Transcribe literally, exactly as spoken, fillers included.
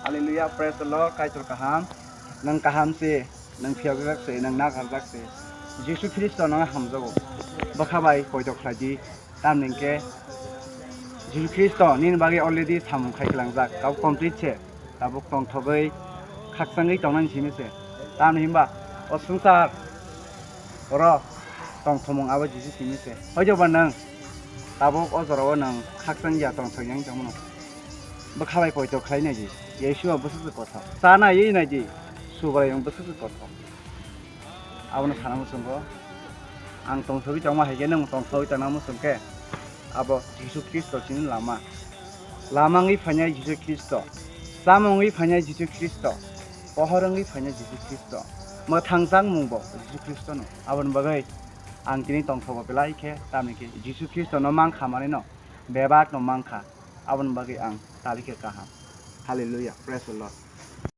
Hallelujah, praise the Lord, Kaitor kaham. Nang kaham se, nang phiyok jak se, nang nagar jak se. Jisu Khristo nang hamjago. Bwkha bai poito khlai di. Tamni hwnkhe Jisu Khristo nini bagwi already samung khai kwlangjak. Kau complete se. Tabuk tongthogwi khaksangwi tongnani simi se. Tamni himba o swngchar oro tongthomung abo Jisu simi se. Hoijoba nang tabuk o jorao nang khaksang ya tongthok yang tongmano. Bwkha bai poito khlai nai di. Yeshua bwswk se kothok. Chana ye nai di. Subraiyung bwswk se kothok. Abono sana muchungo. Ang tongthogwi tongma hai khe nang tongthogwi tongna muchung khe. Abo Jisu Khristo chini lama. Lama wngwi phainai Jisu Khristo. Chama wngwi phainai Jisu Khristo. Pohor wngwi phainai Jisu Khristo. Mwthang changmung bo Jisu Khristono. Aboni bagwi ang tini tongthogo belai khe tamni khe Jisu Khristono mankha manino bebakno mankha. Aboni bagwi ang tali khe kaham. Hallelujah. Praise the Lord.